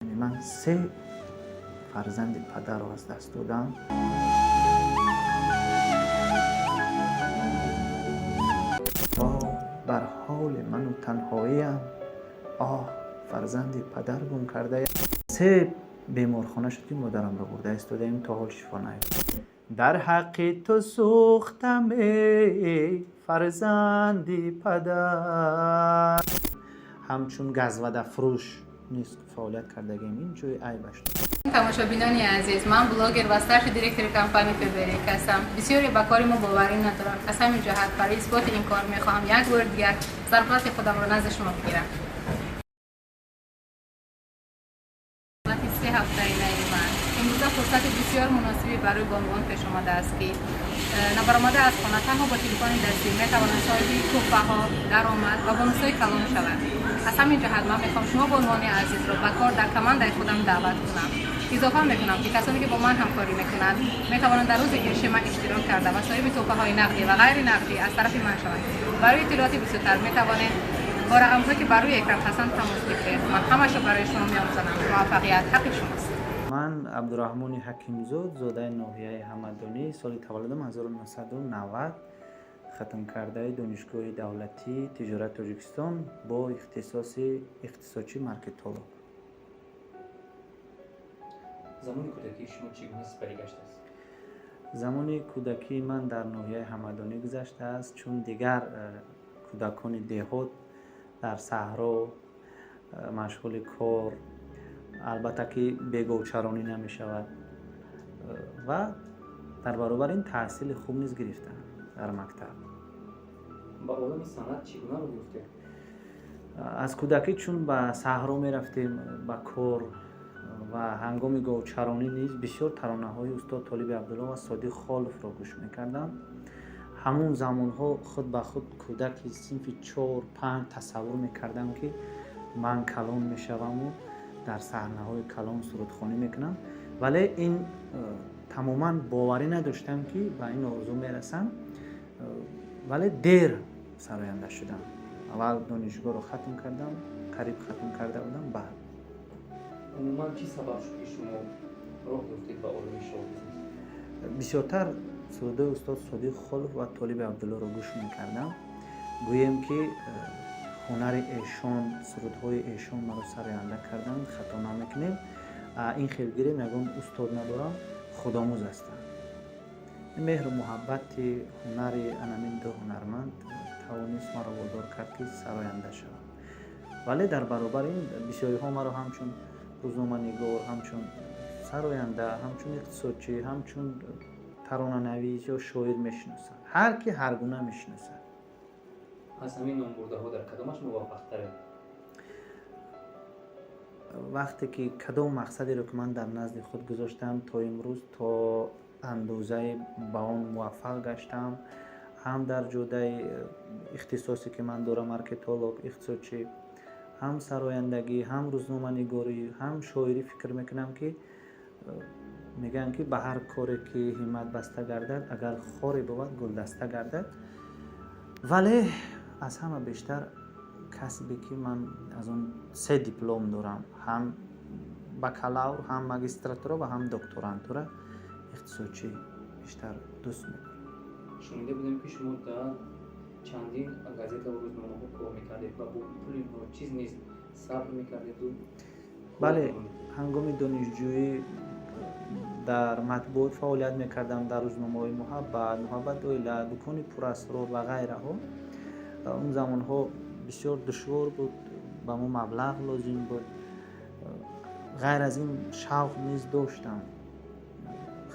Ман се фарзанди падарро аз даст додам. Воҳ бар ҳоли ману танҳоиям, оҳ, фарзанди падар гум кардаям. Се беморхона шуд, ки модарамро бурда истодаем, то ҳол шифо наёфт. Дар ҳаққи ту сӯхтам, эй фарзанди падар. Ҳамчун газвадафурӯш низ фаъолият кардагием, ин ҷои айбаш. Тамошобинони азиз, ман блогер ва старший директори компанияи Фаберлик ҳастам. Бисёре ба кори мо боварӣ надоранд. Аз ҳамин ҷиҳат барои исботи ин кор мехоҳам як бори дигар зарплати худамро назди шумо бигирам. 3 ҳафтаи наи ман имрӯза фурсати бисёр муносибе барои бонувон пеш омадааст, ки набаромада аз хона, танҳо бо телефони дастӣ метавонанд соҳиби туҳфаҳо, даромад ва бонусҳои калон шаванд. Аз ҳамин ҷиҳат ман мехоҳам шумо, бонувони азизро, ба кор дар командаи худам даъват кунам. Изофа мекунам, ки касоне ки бо ман ҳамкорӣ мекунанд, метавонанд дар рӯзи ирши ман иштирок карда ва соҳиби туҳфаҳои нақдӣ ва ғайри нақдӣ аз тарафи ман шаванд. Барои иттилооти бисёртар метавонед бо рақамҳое, ки бар рӯи экран ҳастанд, тамос бигиред. Ман ҳамашро барои шумо меомӯзанам. Муваффақият ҳаққи шумост. Ман Абдураҳмони Ҳакимзод, зодаи ноҳияи Ҳамадонӣ, соли таваллудам 1990, хатмкардаи Донишгоҳи давлатии тиҷорати Тоҷикистон бо ихтисоси иқтисодчи маркетолог. Замони кӯдакии шумо чӣ гуна сипарӣ гаштааст? Замони кӯдакии ман дар ноҳияи Ҳамадонӣ гузаштааст. Чун дигар кӯдакони деҳот, дар саҳро машғули кор, албатта ки беговчаронӣ намешавад, ва дар баробари ин таҳсили хуб низ гирифтам дар мактаб. Ба олами санъат чӣ гуна роҳ ёфтед? Аз кӯдакӣ чун ба саҳро мерафтем ба кор ва ҳангоми говчаронӣ низ бисёр таронаҳои устод Толиби Абдулло ва Содиқ Холовро гӯш мекардам. Ҳамун замонҳо худ ба худ кӯдаки синфи чор, панҷ тасаввур мекардам, ки ман калон мешаваму дар саҳнаҳои калон сурудхонӣ мекунам, вале ин тамоман боварӣ надоштам, ки ба ин орзу мерасам. Вале дер сароянда шудам. Аввал донишгоҳро хатм кардам, қариб хатм карда будам, баъд. Умуман, чӣ сабаб шуд, ки шумо роҳ ёфтед ба олами шоу-бизнес? Бисёртар сурудҳои устод Содиқ Холов ва Толиби Абдуллоро гӯш мекардам. Гӯем ки ҳунари эшон, сурудҳои эшон маро сароянда карданд, хато намекунем. Ин хел гирем, ягон устод надорам, худомӯз ҳастам. Меҳру муҳаббати ҳунари анамин ду ҳунарманд тавонист маро водор кард, ки сароянда шавам. Вале дар баробари ин бисёриҳо маро ҳамчун рӯзноманигор, ҳамчун сароянда, ҳамчун иқтисодчӣ, ҳамчун таронанавис ё шоир мешиносанд. Ҳар ки ҳар гуна мешиносад. Аз ҳамин номбурдаҳо дар кадомаш муваффақтаред? Вақте ки кадом мақсадеро, ки ман дар назди худ гузоштам, то имрӯз то андозае ба он муваффақ гаштам, ҳам дар ҷодаи ихтисосе, ки ман дорам, маркетолог, иқтисодчӣ, ҳам сарояндагӣ, ҳам рӯзноманигорӣ, ҳам шоирӣ, фикр мекунам, ки мегӯянд, ки ба ҳар коре ки ҳиммат баста гардад, агар хоре бовад, гулдаста гардад. Вале аз ҳама бештар касбе, ки ман аз он се диплом дорам, ҳам бакалавр, ҳам магистратура ва ҳам докторантура, иқтисодчӣ бештар дӯст медорам. Шунида будем, ки шумо дар чандин газетаву рӯзномаҳо кор мекардед ва бо пули ночиз низ сабр мекардеду. Бале, ҳангоми донишҷӯӣ дар матбуот фаъолият мекардам, дар рӯзномаҳои «Муҳаббат», «Муҳаббат», «Оила», «Дукони пурасрор» ва ғайраҳо. Он замонҳо бисёр душвор буд, ба мо маблағ лозим буд. Ғайр аз ин шавқ низ доштам.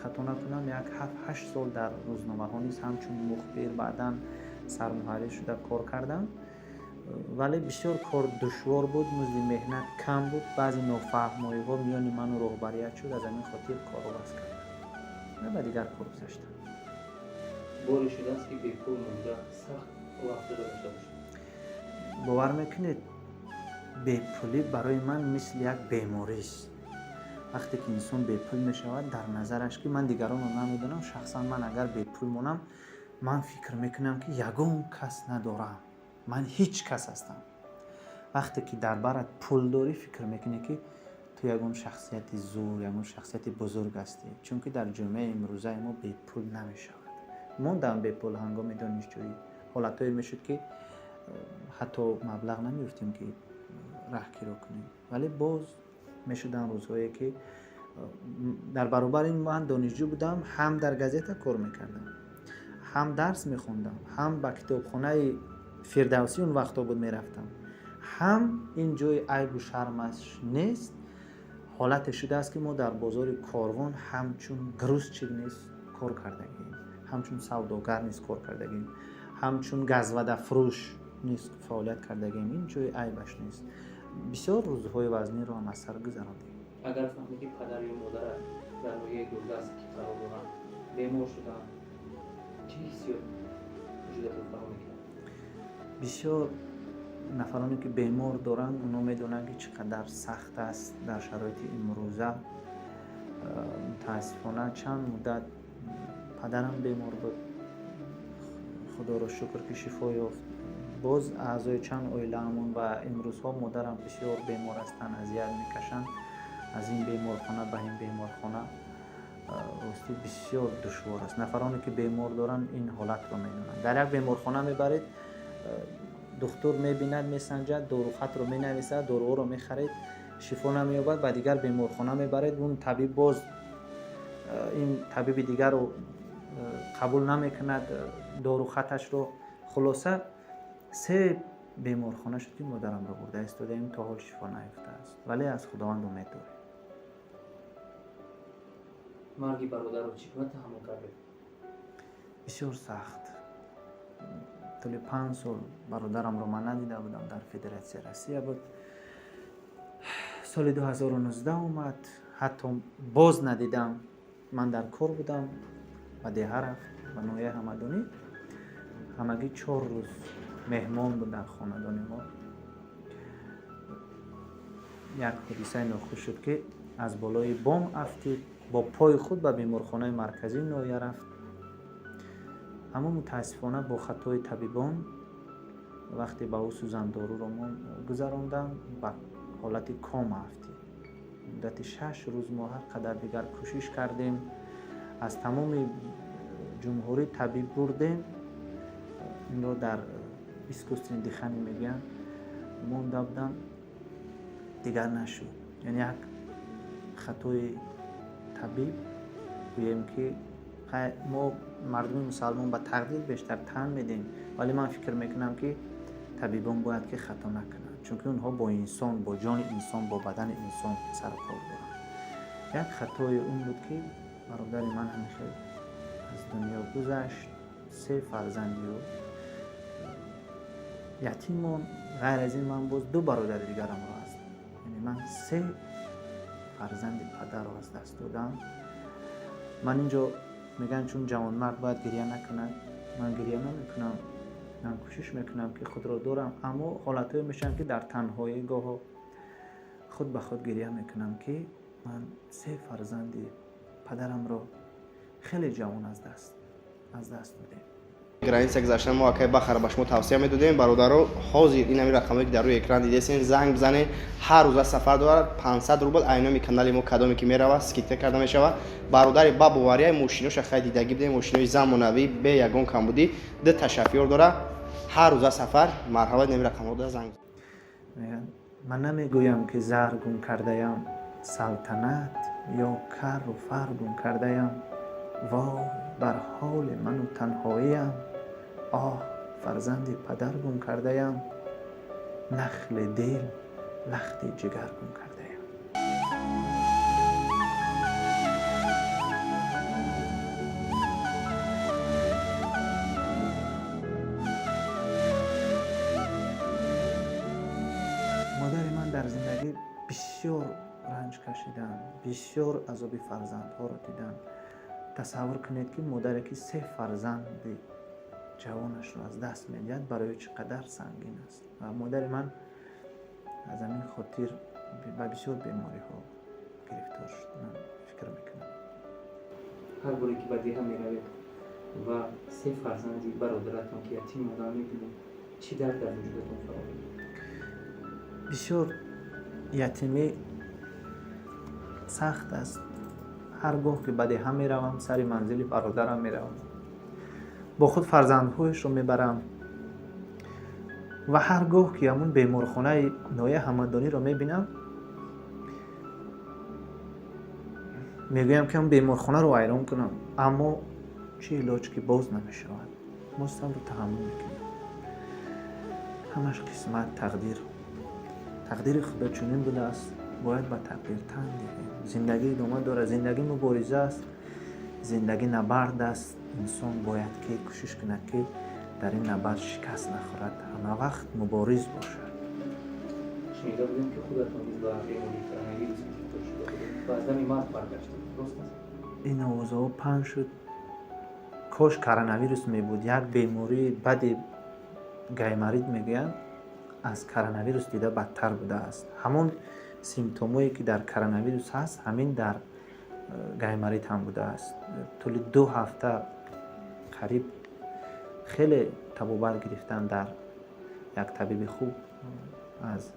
Хато накунам, як 7-8 сол дар рӯзномаҳо низ ҳамчун мухбир, баъдан сармуҳаррир шуда кор кардам. Вале бисёр кор душвор буд, музди меҳнат кам буд, баъзе нофаҳмоиҳо миёни ману роҳбарият шуд. Аз ҳамин хотир корро бас кардам ва ба дигар кор гузаштам. Боре шудааст, ки бепул монда, сахт вақтро дошта бошед? Бовар мекунед, бепулӣ барои ман мисли як беморист. Вақте ки инсон бепул мешавад, дар назараш, ки ман дигаронро намедонам, шахсан ман агар бепул монам, ман фикр мекунам, ки ягон кас надорам, ман ҳеҷ кас ҳастам. Вақте ки дар барат пул дорӣ, фикр мекунӣ, ки Ту ягон шахсияти зур, ягон шахсияти бузург ҳастӣ, чунки дар ҷомеаи имрӯзаи мо бепул намешавад. Мондам бепул ҳангоми донишҷӯӣ. Ҳолатҳое мешуд, ки ҳатто маблағ намеёфтем, ки раҳ киро кунем, вале боз мешуданд рӯзҳое, ки дар баробари ин ман донишҷӯ будам, ҳам дар газета кор мекардам, ҳам дарс мехондам, ҳам ба китобхонаи Фирдавсӣ он вақтҳо буд мерафтам, ҳам ин ҷои айбу шармаш нест. Ҳолате шудааст, ки мо дар бозори Корвон ҳамчун грузчик низ кор кардагием, ҳамчун савдогар низ кор кардагием, ҳамчун газвадафурӯш низ фаъолият кардагием. Ин ҷои айбаш нест. Бисёр рӯзҳои вазнинро ҳам аз сар гузарондем. Агар фаҳмӣ, ки падар ё модарат дар ноҳияи дурдаст, ки қарор доранд, бемор шуданд, чӣ ҳиссиёт вуҷудатро фаро мекунад? Бисёр нафароне, ки бемор доранд, онҳо медонанд, ки чӣ қадар сахт аст дар шароити имрӯза. Мутаассифона, чанд муддат падарам бемор буд. Худоро шукр, ки шифо ёфт. Боз аъзои чанд оилаамон ва имрӯзҳо модарам бисёр бемор ҳастанд, азият мекашанд, аз ин беморхона ба ин беморхона. Ростӣ, бисёр душвор аст. Нафароне, ки бемор доранд, ин ҳолатро медонанд. Дар як беморхона мебаред, духтур мебинад, месанҷад, дорухатро менависад, доруҳоро мехаред, шифо намеёбад, ба дигар беморхона мебаред, он табиб боз ин табиби дигарро қабул намекунад дорухаташро. Хулоса, се беморхона шуд, ки модарамро бурда истодаем, то ҳол шифо наёфтааст, вале аз Худованд умед дорем. Марги бародарро чӣ гуна таҳаммул кардед? Бисёр сахт. Тӯли 5 сол бародарамро ман надида будам, дар Федератсияи Россия буд. Соли 2019 омад, ҳатто боз надидам. Ман дар кор будам, ба деҳа рафт, ба ноҳияи Ҳамадонӣ. Ҳамагӣ 4 рӯз меҳмон буд дар хонадони мо. Як ҳодисаи нохуш шуд, ки аз болои бом афтид, бо пои худ ба беморхонаи марказии ноҳия рафт, аммо мутаассифона, бо хатои табибон, вақте ба ӯ сӯзандоруро гузаронданд, ба ҳолати кома афтид. Муддати 6 рӯз мо ҳар қадар дигар кӯшиш кардем, аз тамоми ҷумҳурӣ табиб бурдем, инро дар искусственный дыхание мегӯянд, монда буданд, дигар нашуд. Яъне як хатои табиб гӯем, ки мо мардуми мусалмон ба тақдир бештар тан медиҳем, вале ман фикр мекунам, ки табибон бояд ки хато накунанд, чунки онҳо бо инсон, бо ҷони инсон, бо бадани инсон сару кор доранд. Як хатои он буд, ки бародари ман ҳамин хел аз дунё гузашт. Се фарзанди ӯ ятим монд. Ғайр аз ин, ман боз ду бародари дигарамро аст, яъне ман се фарзанди падарро аз даст додам. Ман инҷо мегӯям, чун ҷавонмард бояд гиря накунад, ман гиря намекунам. Ман кӯшиш мекунам, ки худро дорам, аммо ҳолатҳое мешаванд, ки дар танҳоӣ гоҳо худ ба худ гиря мекунам, ки ман се фарзанди падарамро хеле ҷавон аз даст додем. Граница гузаштан мо акай Бахара ба шумо тавсия медодем. Бародаро, ҳозир ин ҳамин рақамое, ки дар рӯи экран дидесен, занг бизанед. Ҳар рӯза сафар дорад, 500 рубл. Айноми канали мо кадоме ки меравад, скидка карда мешавад. Бародари ба бовария, мошиноша хай дидагӣ будем, мошинои замонавӣ, бе ягон камбудӣ, ду та шофёр дора, ҳар рӯза сафар. Марҳамат, ин рақамҳо занг. Ман намегӯям, ки зар гум кардаям, салтанат ё карру фар гум кардаям. Вой бар ҳоли ману танҳоиям, оҳ, фарзанди падар гум кардаям, нахли дил, лахти ҷигар гум кардаям. Модари ман дар зиндагӣ бисёр ранҷ кашиданд, бисёр азоби фарзандҳоро диданд. Тасаввур кунед, ки модаре, ки се фарзанди ҷавонашро аз даст медиҳад, барои чӣ қадар сангин аст. Ва модари ман аз ҳамин хотир ба бисёр бемориҳо гирифтор шуд, ман фикр мекунам. Ҳар боре ки ба деҳа меравед ва се фарзанди бародаратон, ки ятим модан, мебинед, чӣ дард дар вуҷудатон фаро мегирад? Бисёр ятимӣ. Сахт аст. Ҳар гоҳ ки ба деҳа меравам, сари манзили бародарам меравам, бо худ фарзандҳояшро мебарам ва ҳар гоҳ ки ҳамун беморхонаи ноҳияи Ҳамадониро мебинам, мегӯям ки ҳам беморхонаро вайрон кунам, аммо чӣ илоҷ ки боз намешавад. Мо сабру таҳаммул мекунем. Ҳамаш қисмат, тақдир. Тақдири Худо чунин будааст, бояд ба тақдир тан диҳем. Зиндагӣ идома дорад, зиндагӣ мубориза аст, зиндагӣ набард аст. Инсон бояд ки кӯшиш кунад, ки дар ин набард шикаст нахӯрад, ҳамавақт мубориз бошад. Шунида будем, ки худатон низ ба бемории коронавирус гирифтор шуда будед ва аз дами марг баргаштед, рост аст? Ин овозаҳо паҳн шуд. Кош коронавирус мебуд. Як бемории бади гайморит мегӯянд, аз коронавирус дида бадтар будааст. Ҳамон симптомое ки дар коронавирус ҳаст, ҳамин дар гайморит ҳам будааст. Тӯли 2 ҳафта қариб хеле табобат гирифтам дар як табиби хуб аз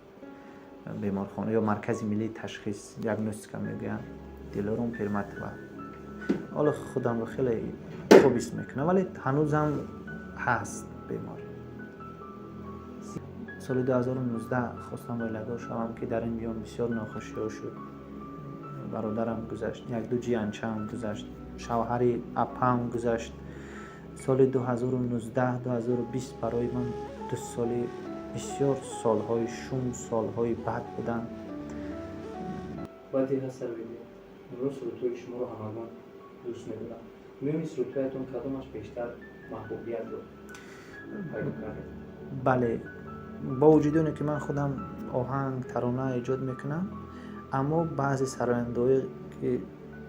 беморхона ё Маркази миллии ташхис, диагностика мегӯянд, Дилором Пирматова. Ҳоло худамро хеле хуб ҳис мекунам, вале ҳанӯзам ҳаст беморӣ. Соли 2019 хостам оиладор шавам, ки дар ин миён бисёр нохушиҳо шуд. Бародарам гузашт, якду ҷиянчаам гузашт, шавҳари апаам гузашт. Соли 2019, 2020 барои ман 2 соли бисёр солҳои шум, солҳои бад буданд. Баъди ҳасарвиди имрӯз сурудҳои шуморо ҳамагон дӯст медоранд. Миёни сурудҳоятон кадомаш бештар маҳбубиятро пайдо кардед? Бале, бо вуҷуди оне ки ман худам оҳанг, тарона эҷод мекунам, аммо баъзе сарояндаҳое ки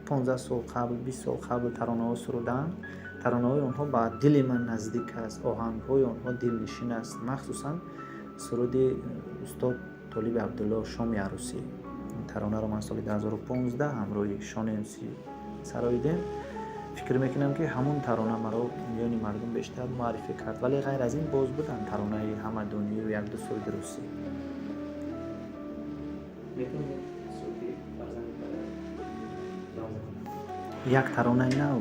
15 сол қабл, 20 сол қабл таронаҳо сурудаанд, таронаҳои онҳо ба дили ман наздик аст, оҳангҳои онҳо дилнишин аст. Махсусан суруди устод Толиби Абдулло «Шоми арӯсӣ». Ин таронаро ман соли 2015 ҳамроҳи Шон МС сароидем. Фикр мекунам, ки ҳамон тарона маро миёни мардум бештар муаррифӣ кард, вале ғайр аз ин боз буданд таронаи ҳамадонию якду суруди русӣ. Метавонед суруди «Фарзанди падар» замзама кунед? Як таронаи нав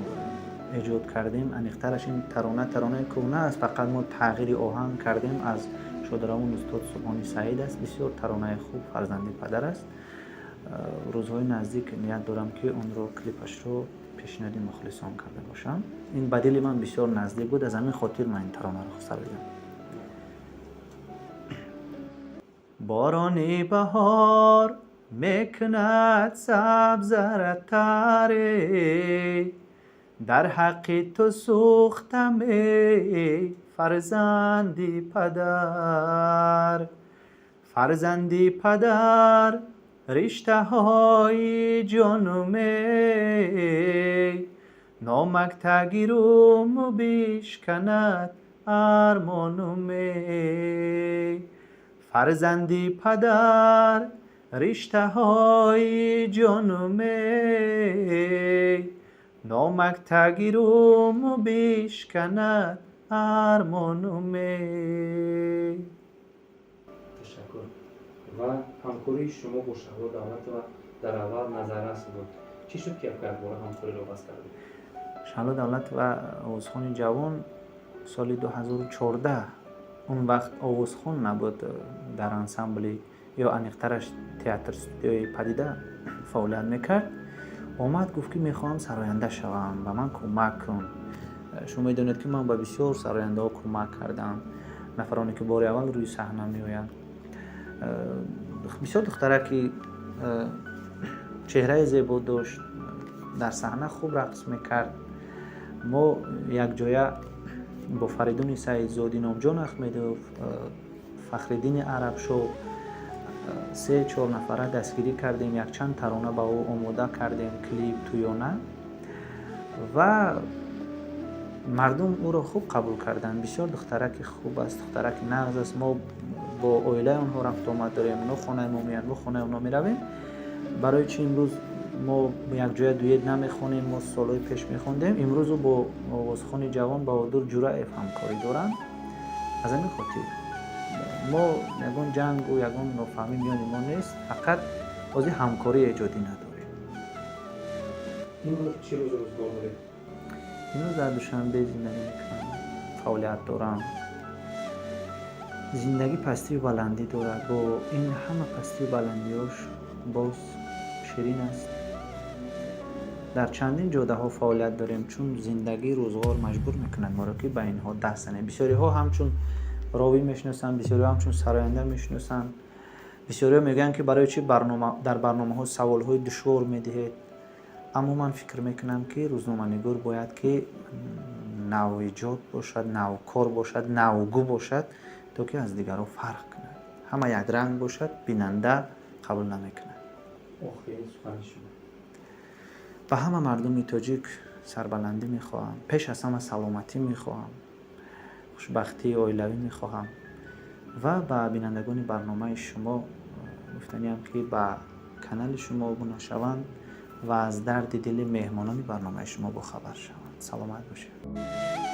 эҷод кардем. Аниқтараш, ин тарона таронаи кӯҳна аст, фақат мо тағйири оҳанг кардем. Аз шодравон устод Субҳони Саид аст. Бисёр таронаи хуб «Фарзанди падар» аст. Рӯзҳои наздик ният дорам, ки онро, клипашро пешниҳоди мухлисон карда бошам. Ин ба дили ман бисёр наздик буд, аз ҳамин хотир ман ин таронаро сароидам. Борони баҳор мекунад сабзара таре, дар ҳаққи ту сӯхтаме, фарзанди падар. Фарзанди падар риштаҳои ҷонуме, номактагируму бишканад армонуме. Фарзанди падар риштаҳои ҷонуме, номактагируму бишканад армонуме. Ташаккур. Ва ҳамкории шумо бо Шаҳло Давлатова дар аввал назаррас буд. Чӣ шуд, ки якбора ҳамкориро бас кардед? Шаҳло Давлатова, овозхони ҷавон, соли 2014, он вақт овозхон набуд, дар ансамбли ё аниқтараш театр студияи «Падида» фаъолият мекард. Омад, гуфт, ки мехоҳам сароянда шавам, ба ман кӯмак кун. Шумо медонед, ки ман ба бисёр сарояндаҳо кӯмак кардам, нафароне ки бори аввал рӯи саҳна меоянд. Бисёр духтараки чеҳраи зебо дошт, дар саҳна хуб рақс мекард. Мо якҷоя бо Фаридуни Саидзод, Иnomҷон Ахмедов, Фахриддини Арабшоҳ се чор нафара дастгирӣ кардем, якчанд тарона ба ӯ омода кардем, клип, тӯёна, ва мардум ӯро хуб қабул карданд. Бисёр духтараки хуб аст, духтараки нағз аст. Мо бо оилаи онҳо рафтуомад дорем, онҳо хонаи мо меоянд, мо хонаи онҳо меравем. Барои чӣ имрӯз мо якҷоя дуэт намехонем? Мо солҳои пеш мехондем. Имрӯз ӯ бо овозхони ҷавон Баҳодур Ҷураев ҳамкорӣ доранд. Аз ҳамин хотир мо ягон ҷангу ягон нофаҳмӣ миёни мо нест, фақат ҳозир ҳамкории эҷодӣ надорем. Имрӯз чӣ рӯзу рӯзгор доред? Имрӯз дар Душанбе зиндагӣ мекунам, фаъолият дорам. Зиндагӣ пастию баландӣ дорад. Бо ин ҳама пастию баландиҳош боз ширин аст. Дар чандин ҷодаҳо фаъолият дорем, чун зиндагӣ, рӯзғор маҷбур мекунад моро, ки ба инҳо даст занем. Бисёриҳо ҳамчун ровӣ мешиносанд, бисёриҳо ҳамчун сароянда мешиносанд. Бисёриҳо мегӯянд, ки барои чӣ дар барномаҳо саволҳои душвор медиҳед. Аммо ман фикр мекунам, ки рӯзноманигор бояд ки навиҷод бошад, навкор бошад, навгӯ бошад, то ки аз дигарҳо фарқ кунад. Ҳама якранг бошад, бинанда қабул намекунад. Охирин сухани шумо? Ба ҳама мардуми тоҷик сарбаландӣ мехоҳам, пеш аз ҳама саломатӣ мехоҳам, хушбахтии оилавӣ мехоҳам ва ба бинандагони барномаи шумо гуфтаниам, ки ба канали шумо обуна шаванд ва аз дарди дили меҳмонони барномаи шумо бохабар шаванд. Саломат бошед.